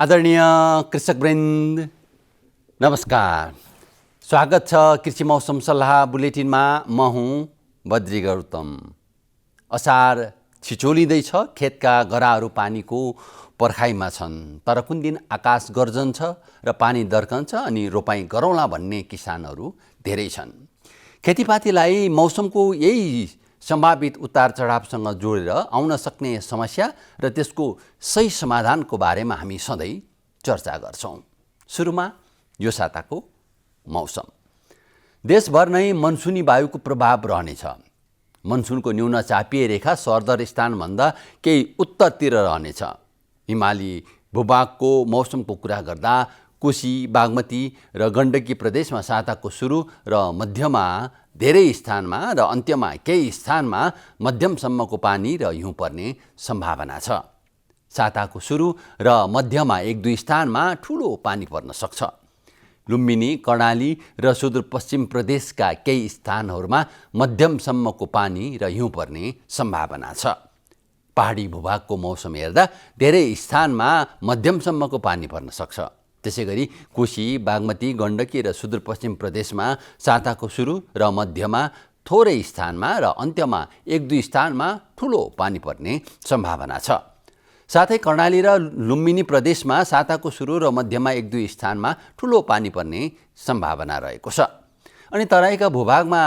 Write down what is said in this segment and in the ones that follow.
आदरणीय कृषकवृन्द नमस्कार। स्वागत छ कृषि मौसम सल्लाह बुलेटिनमा। म हुँ बद्री गौतम। असार छिचोलिँदैछ, खेतका गराहरू पानीको पर्खाइमा छन्। तर कुन दिन आकाश गर्जन्छ र पानी दर्कन्छ अनि रोपाइँ गरौँला भन्ने किसानहरू धेरै छन्। खेतीपातीलाई मौसमको यही सम्भावित उतार चढावसँग जोडेर आउन सक्ने समस्या र त्यसको सही समाधानको बारेमा हामी सधैँ चर्चा गर्छौँ। सुरुमा यो साताको मौसम। देशभर नै मनसुनी वायुको प्रभाव रहनेछ। मनसुनको न्यून चापिए रेखा सरदर स्थानभन्दा केही उत्तरतिर रहनेछ। हिमाली भूभागको मौसमको कुरा गर्दा कोशी, बागमती र गण्डकी प्रदेशमा साताको सुरु र मध्यमा धेरै स्थानमा र अन्त्यमा केही स्थानमा मध्यमसम्मको पानी र हिउँ पर्ने सम्भावना छ। साताको सुरु र मध्यमा एक दुई स्थानमा ठुलो पानी पर्न सक्छ। लुम्बिनी, कर्णाली र सुदूरपश्चिम प्रदेशका केही स्थानहरूमा मध्यमसम्मको पानी र हिउँ पर्ने सम्भावना छ। पहाडी भूभागको मौसम हेर्दा धेरै स्थानमा मध्यमसम्मको पानी पर्न सक्छ। त्यसैगरी कोशी, बागमती, गण्डकी र सुदूरपश्चिम प्रदेशमा साताको सुरु र मध्यमा थोरै स्थानमा र अन्त्यमा एक दुई स्थानमा ठुलो पानी पर्ने सम्भावना छ। साथै कर्णाली र लुम्बिनी प्रदेशमा साताको सुरु र मध्यमा एक दुई स्थानमा ठुलो पानी पर्ने सम्भावना रहेको छ। अनि तराईका भूभागमा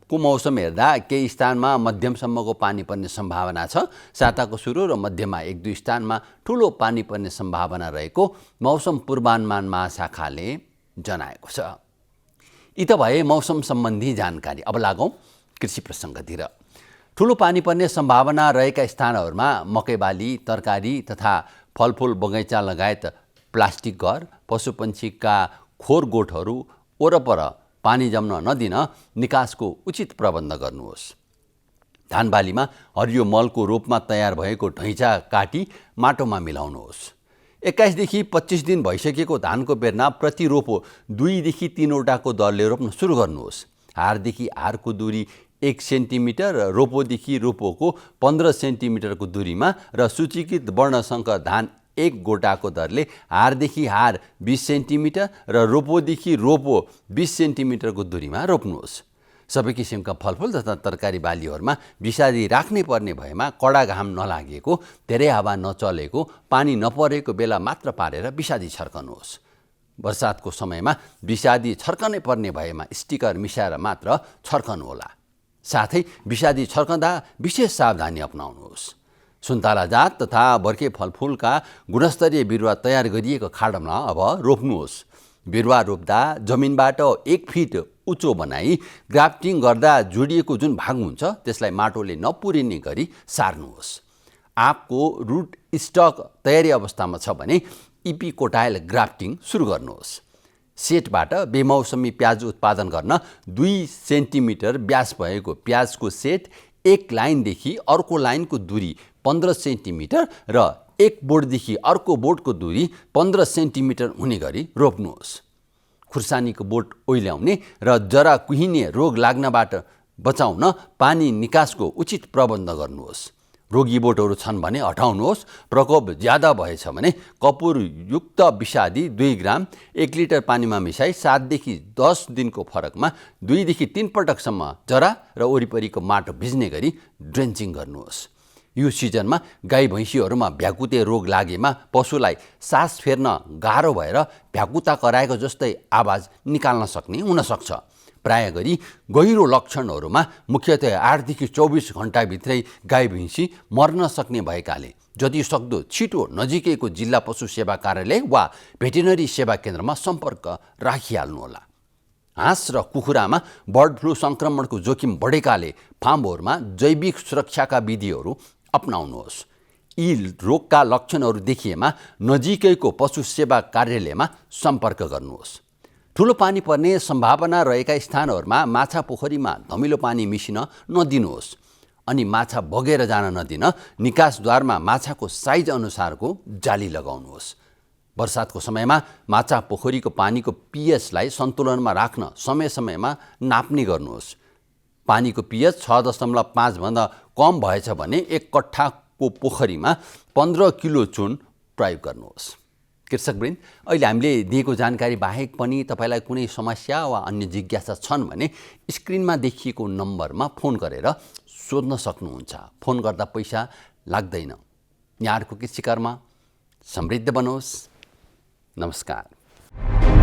को मौसम हेर्दा केही स्थानमा मध्यमसम्मको पानी पर्ने सम्भावना छ। साताको सुरु र मध्यमा एक दुई स्थानमा ठुलो पानी पर्ने सम्भावना रहेको मौसम पूर्वानुमान महाशाखाले जनाएको छ। यी त भए मौसम सम्बन्धी जानकारी। अब लागौँ कृषि प्रसङ्गतिर। ठुलो पानी पर्ने सम्भावना रहेका स्थानहरूमा मकैबाली, तरकारी तथा फलफुल बगैँचा लगायत प्लास्टिक घर, पशुपन्छीका खोर गोठहरू वरपर पानी जम्न नदिन निकासको उचित प्रबन्ध गर्नुहोस्। धानबालीमा हरियो मलको रूपमा तयार भएको ढैँचा काटी माटोमा मिलाउनुहोस्। 21 देखि 25 दिन भइसकेको धानको बेर्ना प्रति रोपो 2 देखि 3 वटाको दरले रोप्न सुरु गर्नुहोस्। हारदेखि हारको दूरी 1 सेन्टिमिटर र रोपोदेखि रोपोको 15 सेन्टिमिटरको दूरीमा र सूचीकृत वर्णशङ्कर धान 1 गोटाको दरले हारदेखि हार 20 सेन्टिमिटर र रोपोदेखि रोपो 20 सेन्टिमिटरको दूरीमा रोप्नुहोस्। सबै किसिमका फलफुल तथा तरकारी बालीहरूमा विषादी राख्नै पर्ने भएमा कडा घाम नलागेको, धेरै हावा नचलेको, पानी नपरेको बेला मात्र पारेर विषादी छर्कनुहोस्। वर्षातको समयमा विषादी छर्कनै पर्ने भएमा स्टिकर मिसाएर मात्र छर्कनुहोला। साथै विषादी छर्कँदा विशेष सावधानी अपनाउनुहोस्। सुन्तला जात तथा बर्खे फलफुलका गुणस्तरीय बिरुवा तयार गरिएको खाडलमा अब रोप्नुहोस्। बिरुवा रोप्दा जमिनबाट 1 फिट उच्चो बनाई ग्राफ्टिङ गर्दा जोडिएको जुन भाग हुन्छ त्यसलाई माटोले नपुरिने गरी सार्नुहोस्। आँपको रुट स्टक तयारी अवस्थामा छ भने इपिकोटाइल ग्राफ्टिङ सुरु गर्नुहोस्। सेटबाट बेमौसमी प्याज उत्पादन गर्न 2 सेन्टिमिटर व्यास भएको प्याजको सेट एक लाइनदेखि अर्को लाइनको दूरी 15 सेन्टिमिटर र एक बोटदेखि अर्को बोटको दूरी 15 सेन्टिमिटर हुने गरी रोप्नुहोस्। खुर्सानीको बोट ओइल्याउने र जरा कुहिने रोग लाग्नबाट बचाउन पानी निकासको उचित प्रबन्ध गर्नुहोस्। रोगी बोटहरू छन् भने हटाउनुहोस्। प्रकोप ज्यादा भएछ भने कपुरयुक्त विषादी 2 ग्राम 1 लिटर पानीमा मिसाई 7 देखि 10 दिनको फरकमा 2 देखि 3 पटकसम्म जरा र वरिपरिको माटो भिज्ने गरी ड्रेन्चिङ गर्नुहोस्। यो सिजनमा गाई भैँसीहरूमा भ्याकुते रोग लागेमा पशुलाई सास फेर्न गाह्रो भएर भ्याकुता कराएको जस्तै आवाज निकाल्न सक्ने हुनसक्छ। प्राय गरी गहिरो लक्षणहरूमा मुख्यतया 8 देखि 24 घण्टाभित्रै गाई भैँसी मर्न सक्ने भएकाले जति सक्दो छिटो नजिकैको जिल्ला पशु सेवा कार्यालय वा भेटेरिनरी सेवा केन्द्रमा सम्पर्क राखिहाल्नुहोला। हाँस र कुखुरामा बर्ड फ्लू सङ्क्रमणको जोखिम बढेकाले फार्महरूमा जैविक सुरक्षाका विधिहरू अपनाउनुहोस्। यी रोगका लक्षणहरू देखिएमा नजिकैको पशु सेवा कार्यालयमा सम्पर्क गर्नुहोस्। ठुलो पानी पर्ने सम्भावना रहेका स्थानहरूमा माछा पोखरीमा धमिलो पानी मिसिन नदिनुहोस् अनि माछा बगेर जान नदिन निकासद्वारमा माछाको साइज अनुसारको जाली लगाउनुहोस्। वर्षातको समयमा माछा पोखरीको पानीको पीएचलाई सन्तुलनमा राख्न समय समयमा नाप्ने गर्नुहोस्। पानीको पीएच 6.5 भन्दा कम भएछ भने 1 कट्ठाको पोखरीमा 15 किलो चुन प्रयोग गर्नुहोस्। कृषकवृन्द, अहिले हामीले दिएको जानकारी बाहेक पनि तपाईँलाई कुनै समस्या वा अन्य जिज्ञासा छन् भने स्क्रिनमा देखिएको नम्बरमा फोन गरेर सोध्न सक्नुहुन्छ। फोन गर्दा पैसा लाग्दैन। यहाँहरूको कृषि कर्म समृद्ध बनोस्। नमस्कार।